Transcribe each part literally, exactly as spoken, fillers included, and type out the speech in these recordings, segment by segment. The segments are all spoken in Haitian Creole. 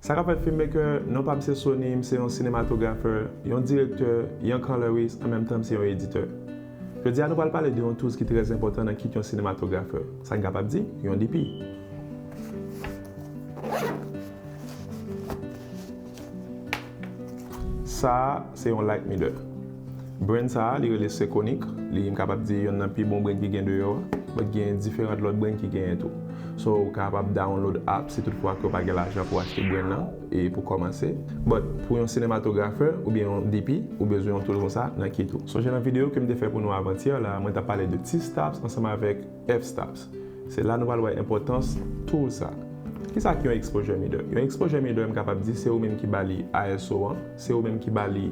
Sa k ap fèt, filmmaker? Non pa m se Sony, m se yon sinematografè, yon direktè, yon colorist, an menm tan m se yon editè. Jodi a nou pral pale de yon tools ki trè enpòtan nan kit yon sinematografè. Sa n kapab di, yon D P. Sa a se yon light meter. Brand sa a, li rele Sekonic. Li, m kapab di, yonn nan pi bon brand ki gen deyò a. But gen diferan lòt brand ki genyen tou. So, ou kapab download app si toutfwa ke w pa gen lajan pou w achte brand nan e pou kòmanse. But pou yon sinematografè oubyen yon D P, ou bezwen yon tool konsa nan kit ou. Sonje nan videyo ke m te fè pou nou avantyè la, mwen t ap pale de T-stops ansanm avèk F-stops. Se la nou pral wè enpòtans tool sa. Kisa ki yon exposure meter? Yon exposure meter, m kapab di, se ou menm ki ba li I S O an, se ou menm ki ba li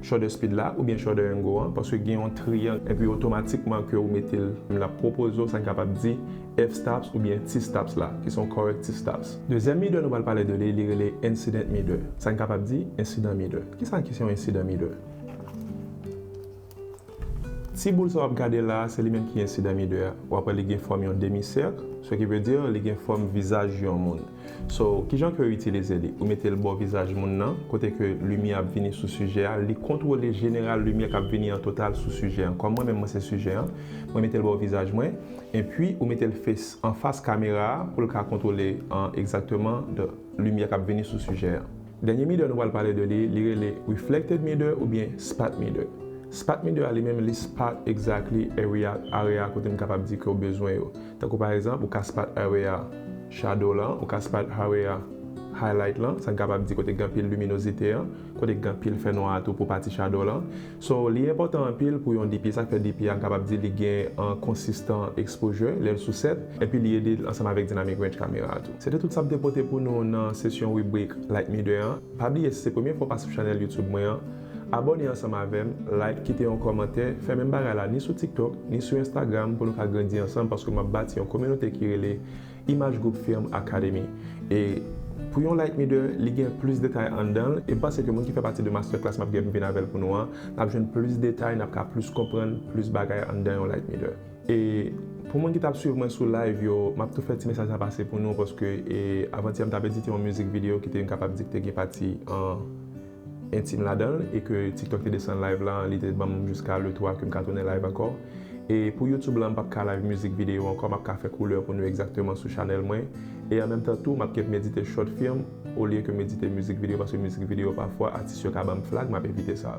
shutter speed la oubyen shutter angle an, paske gen yon triyang, epi otomatikman ke ou mete l, l ap pwopoze w sa n kapab di F-stops oubyen T-stops la, ki se yon correct T-stops. Dezyèm meter nou pral pale de li, li rele incident meter. Sa n kapab di incident meter. Kisa ki se yon incident meter? Ti boul sa w ap gade la a, se li menm ki incident meter a. W ap wè li gen fòm yon demi sèk, ce qui veut dire li gen fòm vizaj yon moun. So, kijan ke w itilize li? Ou mete l bò vizaj moun nan, kote ke limyè ap vini sou sijè a, li kontwole jeneral limyè k ap vini an total sou sijè an. Kòm mwen menm mwen se sijè an, mwen mete l bò vizaj mwen, epi ou mete l face anfas kamera a pou l ka kontwole an egzakteman de limyè k ap vini sou sijè an. Dènye meter nou pral pale de li, li rele reflected meter oubyen spot meter. Spot meter a li menm li spot exactly area, area kote m kapab di ke w bezwen yo. Tankou pa egzanp, ou ka spot area shadow lan, ou ka spot area highlight lan, sa n kapab di kote gen anpil liminozite an, kote gen anpil fènwa a tou pou pati shadow lan. So, li enpòtan anpil pou yon D P, sa k fè D P a m kapab di li gen an konsistan exposure lè l sou set, epi li ede l ansanm avèk dynamic range kamera a tou. Se te tout sa m te pote pou nou nan sesyon ribrik Light Meter an. Pa bliye, si se premye fwa w pase sou chanèl YouTube mwen an, abòne ansanm avè m, like, kite yon kòmantè, fè menm bagay la ni sou TikTok, ni sou Instagram pou nou ka grandi ansanm paske m ap bati yon kominote ki rele Image Group Film Academy. E pou yon Light Meter, li gen plis detay anndan l, e m panse ke moun ki fè pati de masterclass m ap gen pou m vin avè l pou nou an, n ap jwenn plis detay, n ap ka plis konprann plis bagay anndan yon Light Meter. E pou moun ki t ap swiv mwen sou live yo, m ap tou fè ti mesaj sa pase pou nou paske e, avantyè m t ap edite yon mizik videyo ki te, m kapab di ki te gen pati an entim ladan l e ke TikTok te desann live la, li te ban m jiska le twa ke m ka tounen live ankò. E pou YouTube la, m p ap ka live mizik videyo ankò, m ap ka fè koulè pou nou egzakteman sou chanèl mwen. E an menm tan tou, m ap kèt m edite short film olye ke m edite mizik videyo, paske mizik videyo pafwa atis yo ka ban m flag, m ap evite sa.